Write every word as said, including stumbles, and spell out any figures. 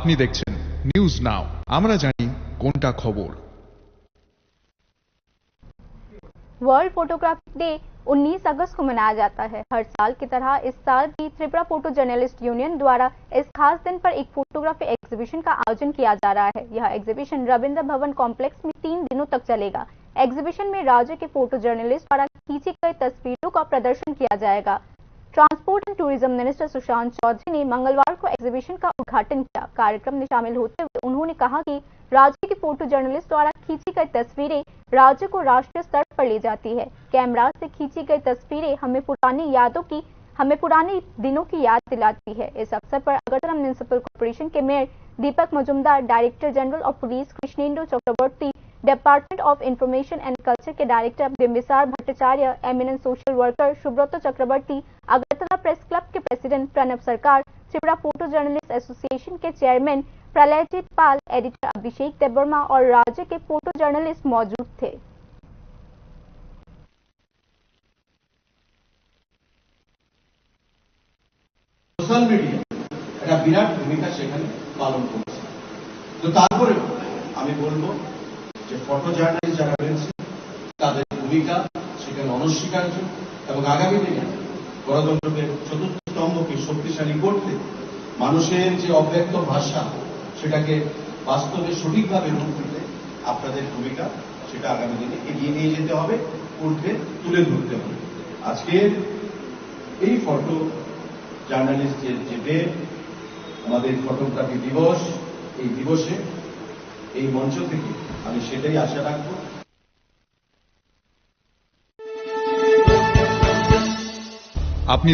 আপনি দেখছেন news now, আমরা জানি কোনটা খবর। वर्ल्ड फोटोग्राफी डे उन्नीस अगस्त को मनाया जाता है। हर साल की तरह इस साल भी त्रिपुरा फोटो जर्नलिस्ट यूनियन द्वारा इस खास दिन पर एक फोटोग्राफी एग्जीबिशन का आयोजन किया जा रहा है। यह एग्जीबिशन रविंद्र भवन कॉम्प्लेक्स में तीन दिनों तक चलेगा। एग्जीबिशन में राज्य के फोटो जर्नलिस्ट द्वारा खींची गई तस्वीरों का प्रदर्शन किया जाएगा। Transport and tourism minister Sushant Chaudhary ने मंगलवार को एग्जीबिशन का उद्घाटन किया। कार्यक्रम में शामिल होते हुए उन्होंने कहा कि राज्य के फोटो जर्नलिस्ट द्वारा खींची गई तस्वीरें राज्य को राष्ट्रीय स्तर पर ले जाती है। कैमरा से खींची गई तस्वीरें हमें पुरानी यादों की हमें पुराने दिनों की याद दिलाती है। इस अवसर पर अगरतला म्युनिसिपल कॉरपोरेशन के mayor Dipak Majumdar, director general of police Krishnendu Chakraborty, department of information and culture के director Bimbisar Bhattacharya, eminent social worker Subrata Chakraborty, Agartala press club के president Pranab Sarkar, Tripura photo journalist association के चेयरमैन प्रलयजीत पाल, एडिटर अभिषेक देबवर्मा और राज्य के फोटो जर्नलिस्ट मौजूद थे। সোশ্যাল মিডিয়া একটা বিরাট ভূমিকা সেখানে পালন করেছে। তো তারপরেও আমি বলবো যে ফটো জার্নালিস্ট যারা রয়েছে তাদের ভূমিকা সেখানে অনস্বীকার্য এবং আগামী দিনে গণতন্ত্রকে চতুর্থ স্তম্ভকে শক্তিশালী করতে মানুষের যে অব্যক্ত ভাষা সেটাকে বাস্তবে সঠিকভাবে রূপ দিতে আপনাদের ভূমিকা সেটা আগামী দিনে এগিয়ে নিয়ে যেতে হবে, ঊর্ধ্বে তুলে ধরতে হবে। আজকের এই ফটো জার্নালিস্টের যে ডে, আমাদের ফটোগ্রাফি দিবস, এই দিবসে এই মঞ্চ থেকে আমি সেটাই আশা রাখবো। আপনি